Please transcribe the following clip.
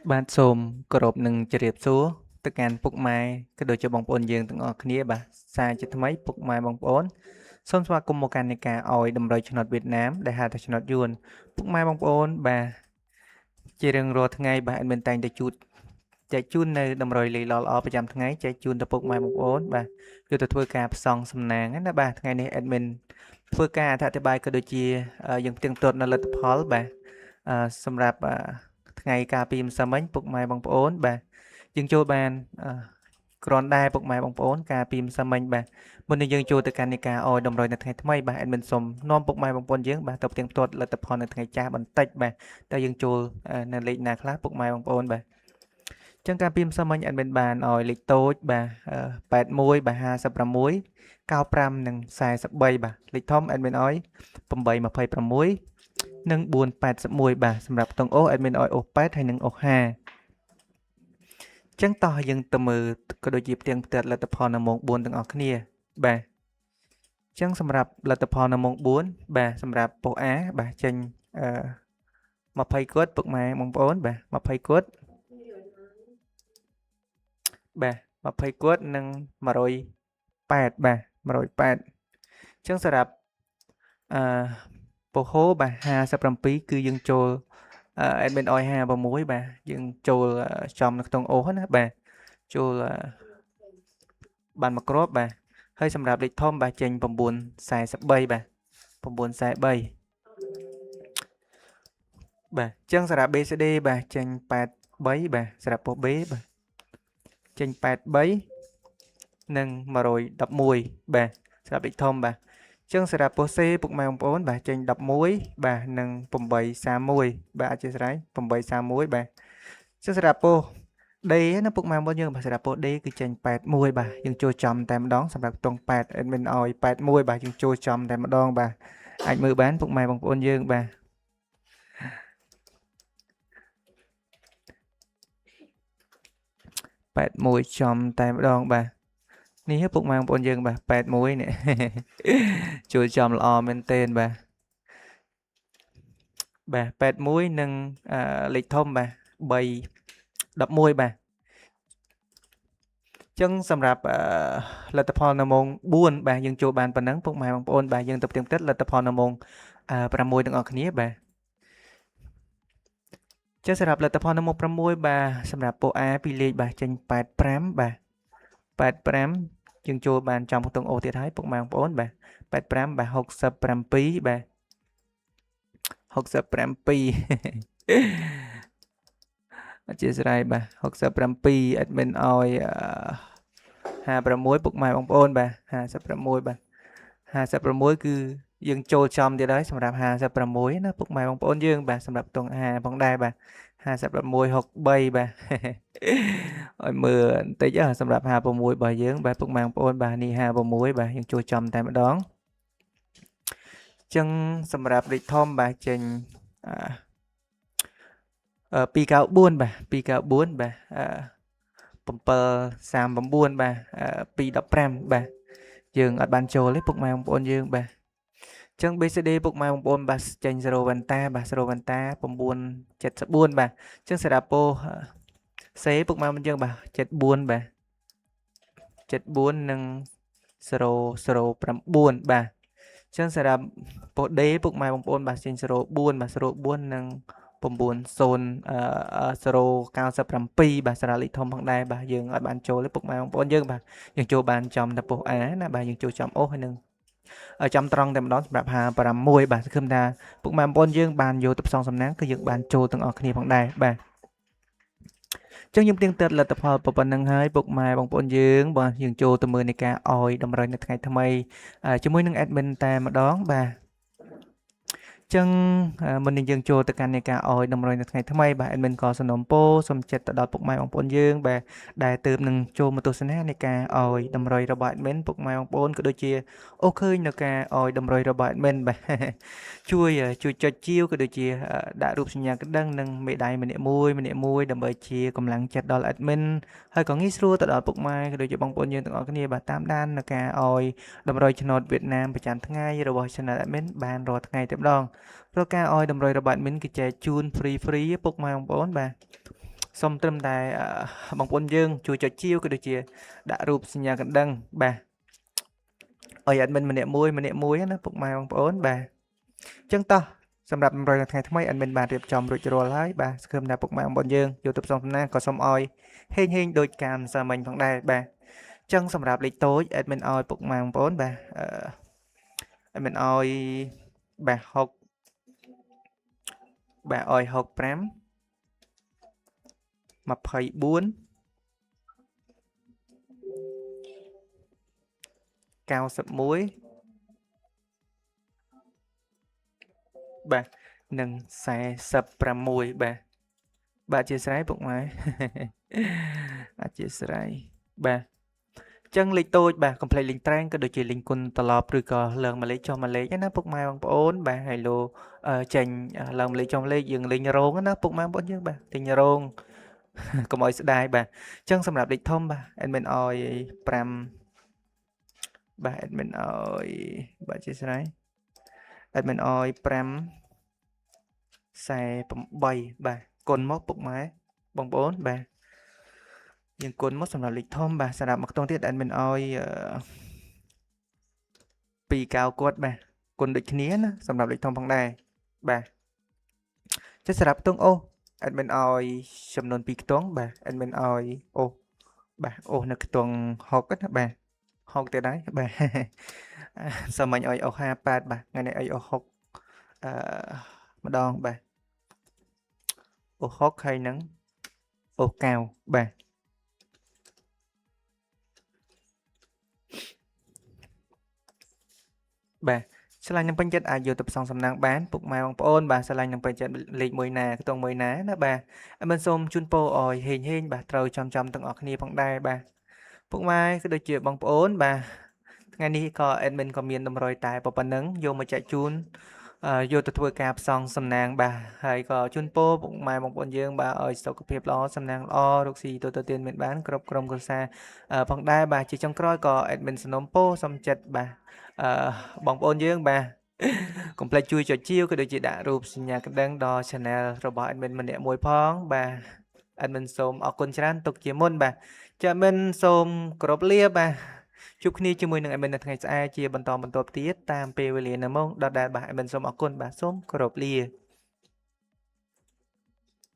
បាទសូមគោរពនិងជម្រាបសួរទៅកាន់ពុកម៉ែក៏ដូចជាបងប្អូនយើងទាំងអស់គ្នាបាទសារជាថ្មីពុកម៉ែបងប្អូនសូមស្វាគមន៍មកកាន់នៃការឲ្យតម្រុយឆ្នោតវៀតណាមដែលហៅថាឆ្នោតយួនពុកម៉ែបងប្អូនបាទជារៀងរាល់ថ្ងៃបាទអត់មានតែងតែជូតចែកជូននៅតម្រុយលេខល្អៗប្រចាំថ្ងៃចែកជូនទៅពុកម៉ែបងប្អូនបាទយកទៅធ្វើការផ្សងសំណាងណាបាទថ្ងៃនេះ admin ធ្វើការអធិប្បាយក៏ដូចជាយើងផ្ទៀងផ្ទាត់នៅលទ្ធផលបាទសម្រាប់ថ្ងៃកាលពីម្សិលមិញពុកម៉ែបងប្អូនបាទយើងចូលបានគ្រាន់ដែរពុកម៉ែបងប្អូនកាលពីម្សិលមិញបាទមុននឹងយើងចូលទៅកាន់នៃការឲ្យតម្រុយនៅថ្ងៃថ្មីបាទ admin សូមនាំពុកម៉ែបងប្អូនយើងបាទទៅផ្ទៀងផ្ទាត់លទ្ធផលនៅថ្ងៃចាស់បន្តិចបាទតើយើងចូលនៅលេខណាខ្លះពុកម៉ែបងប្អូនបាទចឹងកាលពីម្សិលមិញ admin បានឲ្យលេខតូចបាទ81បាទ56 95និង43បាទលេខធំ admin ឲ្យ826និង481បាទសម្រាប់ខ្ទង់អូស admin ឲ្យអូស8ហើយនិងអូស5ចឹងតោះយើងទៅមើលក៏ដូចជាផ្ទៀងផ្ទាត់លទ្ធផលនៅម៉ោង4ទាំងអស់គ្នាបាទចឹងសម្រាប់លទ្ធផលនៅម៉ោង4បាទសម្រាប់ប៉ុស្តិ៍ A បាទចេញអឺ20គត់ពុកម៉ែបងប្អូនបាទ20គត់បាទ20គត់និង108បាទ108ចឹងសម្រាប់អឺពហូបាទ57គឺយើងចូល admin ឲ្យ56បាទយើងចូលចំនៅក្នុងអូសណាបាទចូលបានមួយគ្រាប់បាទហើយសម្រាប់លេខធំបាទចេញ943បាទ943បាទអញ្ចឹងសម្រាប់ BCD បាទចេញ83បាទសម្រាប់ប៉ុស្តិ៍ B បាទចេញ83និង111បាទសម្រាប់លេខធំបាទចឹងសម្រាប់ប៉ុស្តិ៍ C ពុកម៉ែបងប្អូនបាទចេញ11បាទនិង831បាទអធិស្ឋាន831បាទចឹងសម្រាប់ប៉ុស្តិ៍ D ណាពុកម៉ែបងប្អូនយើងបាទសម្រាប់ប៉ុស្តិ៍ D គឺចេញ81បាទយើងចូលចំតែម្ដងសម្រាប់ខ្ទង់8 admin ឲ្យ81បាទយើងចូលចំតែម្ដងបាទអាចមើលបានពុកម៉ែបងប្អូនយើងបាទ81ចំតែម្ដងបាទនេះពុកម៉ែបងប្អូនយើងបាទ81នេះចូលចំល្អមែនទែនបាទបាទ81និងលេខធំបាទ3 11បាទចឹងសម្រាប់លទ្ធផលនៅម៉ោង4បាទយើងចូលបានប៉ុណ្ណឹងពុកម៉ែបងប្អូនបាទយើងទៅផ្ទៀងផ្ទាត់លទ្ធផលនៅម៉ោង6ទាំងអស់គ្នាបាទចឹងសម្រាប់លទ្ធផលនៅម៉ោង6បាទសម្រាប់ពោ A ពីលេខបាទចេញ85បាទ85យើងចូលបានចំខ្ទង់អូទៀតហើយពុកម៉ែបងប្អូនបាទ85បាទ67បាទ67អធិស្ឋានបាទ67 admin ឲ្យ56ពុកម៉ែបងប្អូនបាទ56បាទ56គឺយើងចូលចំទៀតហើយសម្រាប់56ណាពុកម៉ែបងប្អូនយើងបាទសម្រាប់ខ្ទង់5ផងដែរបាទ56 63បាទឲ្យមើលបន្តិចសម្រាប់56របស់យើងបាទពុកម៉ែបងប្អូនបាទនេះ56បាទយើងចូលចំតែម្ដងចឹងសម្រាប់លេខធំបាទចេញអឺ294បាទ294បាទអឺ739បាទ215បាទយើងអត់បានចូលទេពុកម៉ែបងប្អូនយើងបាទចឹង BCD ពុកម៉ែបងប្អូនបាទចេញ0វ៉ាន់តាបាទ0វ៉ាន់តា974បាទចឹងសម្រាប់ពោ C ពុកម៉ែបងយើងបាទ74បាទ74និង009បាទចឹងសម្រាប់ពោ D ពុកម៉ែបងប្អូនបាទចេញ04បាទ04និង90 097បាទសារលេខធំផងដែរបាទយើងអត់បានចូលទេពុកម៉ែបងប្អូនយើងបាទយើងចូលបានចំតែប៉ុស្តិ៍ A ណាបាទយើងចូលចំអូសហើយនឹងចំត្រង់តែម្ដងសម្រាប់56បាទសង្ឃឹមថាពុកម៉ែបងប្អូនយើងបានយកទៅផ្សងសំណាងគឺយើងបានចូលទាំងអស់គ្នាផងដែរបាទចឹងយើងផ្ទៀងផ្ទាត់លទ្ធផលប៉ុណ្ណឹងហើយពុកម៉ែបងប្អូនយើងបាទយើងចូលទៅមើលនៃការឲ្យតម្រុយនៅថ្ងៃថ្មីជាមួយនឹង admin តែម្ដងបាទចឹងមុននឹងយើងចូលទៅកាន់នៃការឲ្យតម្រុយនៅថ្ងៃថ្មីបាទ admin ក៏សំណូមពរសូមចិត្តទៅដល់ពុកម៉ែបងប្អូនយើងបាទដែលទើបនឹងចូលមកទស្សនានៃការឲ្យតម្រុយរបស់ admin ពុកម៉ែបងប្អូនក៏ដូចជាអូឃើញនៅការឲ្យតម្រុយរបស់ admin បាទជួយជួយចុចជាវក៏ដូចជាដាក់រូបសញ្ញាកណ្ដឹងនិងមេដៃម្នាក់មួយម្នាក់មួយដើម្បីជាកម្លាំងចិត្តដល់ admin ហើយក៏ងាយស្រួលទៅដល់ពុកម៉ែក៏ដូចជាបងប្អូនយើងទាំងអស់គ្នាបាទតាមដាននៅការឲ្យតម្រុយឆ្នោតវៀតណាមប្រចាំថ្ងៃរបស់ Channel Admin បានរាល់ថ្ងៃតែម្ដងព្រោះការឲ្យតម្រុយរបស់ admin គឺចែកជូន free free ពុកម៉ែបងប្អូនបាទ សូមត្រឹមតែបងប្អូនយើងជួយចុចជាវក៏ដូចជាដាក់រូបសញ្ញាកណ្ដឹងបាទឲ្យ admin ម្នាក់មួយម្នាក់មួយណាពុកម៉ែបងប្អូនបាទអញ្ចឹងតោះសម្រាប់តម្រុយនៅថ្ងៃថ្មី admin បានរៀបចំរួចរាល់ហើយបាទសង្ឃឹមថាពុកម៉ែបងប្អូនយើងយកទៅផ្សងសំណាងក៏សូមឲ្យហេងហេងដូចកាមសាមិញផងដែរបាទអញ្ចឹងសម្រាប់លេខតូច admin ឲ្យពុកម៉ែបងប្អូនបាទadmin ឲ្យបាទ6បាទឲ្យ65 24 91បាទនិង46បាទបាទអធិស្ឋានពុកម៉ែអធិស្ឋានបាទចឹងលេខតូចបាទកុំភ្លេចលេងត្រែងក៏ដូចជាលេងគុណត្រឡប់ឬក៏ឡើងមួយលេខចុះមួយលេខណាពុកម៉ែបងប្អូនបាទហើយលោចេញឡើងមួយលេខចុះមួយលេខយើងលេងរោងណាពុកម៉ែបងប្អូនយើងបាទលេងរោងកុំឲ្យស្ដាយបាទចឹងសម្រាប់លេខធំបាទ admin ឲ្យ5បាទ admin ឲ្យបាទជាស្រ័យ admin ឲ្យ5 48បាទគុណមកពុកម៉ែបងប្អូនបាទយើងគុណមកសម្រាប់លេខធំបាទសម្រាប់មកខ្ទង់ទៀត admin ឲ្យ2កៅគាត់បាទគុណដូចគ្នាណាសម្រាប់លេខធំផងដែរបាទចុះសម្រាប់ខ្ទង់អូស admin ឲ្យចំនួន2ខ្ទង់បាទ admin ឲ្យអូសបាទអូសនៅខ្ទង់6ណាបាទ6ទៀតហើយបាទសាមញ្ញឲ្យអូស58បាទថ្ងៃនេះឲ្យអូស6អឺម្ដងបាទអូស6ហើយនឹងអូស9បាទបាទឆ្លាញ់នឹងពេញចិត្តអាចយកទៅផ្សងសំណាងបានពុកម៉ែបងប្អូនបាទឆ្លាញ់នឹងពេញចិត្តលេខមួយណាខ្ទង់មួយណាណាបាទមិនសូមជូនពរឲ្យហេងហេងបាទត្រូវចំចំទាំងអស់គ្នាផងដែរបាទពុកម៉ែក៏ដូចជាបងប្អូនបាទថ្ងៃនេះក៏ admin ក៏មានតម្រុយតែប៉ុណ្ណឹងយកមកចែកជូនយកទៅធ្វើការផ្សងសំណាងបាទហើយក៏ជូនពរពុកម៉ែបងប្អូនយើងបាទឲ្យសុខភាពល្អសំណាងល្អរកស៊ីទៅទៅទៀនមានបានគ្រប់ក្រុមគ្រួសារផងដែរបាទជាចុងក្រោយក៏ admin សនំពោសូមចិត្តបាទបងប្អូនយើងបាទកុំភ្លេចជួយចុចជាវក៏ដូចជាដាក់រូបសញ្ញាកណ្ដឹងដល់ Channel របស់ admin ម្នាក់មួយផងបាទ admin សូមអរគុណច្រើនទុកជាមុនបាទចា admin សូមគោរពលាបាទជួបគ្នាជាមួយនឹង admin នៅថ្ងៃស្អែកជាបន្តបន្ទាប់ទៀតតាមពេលវេលានៅម៉ោងដដែលបាទ admin សូមអរគុណបាទសូមគោរពលា។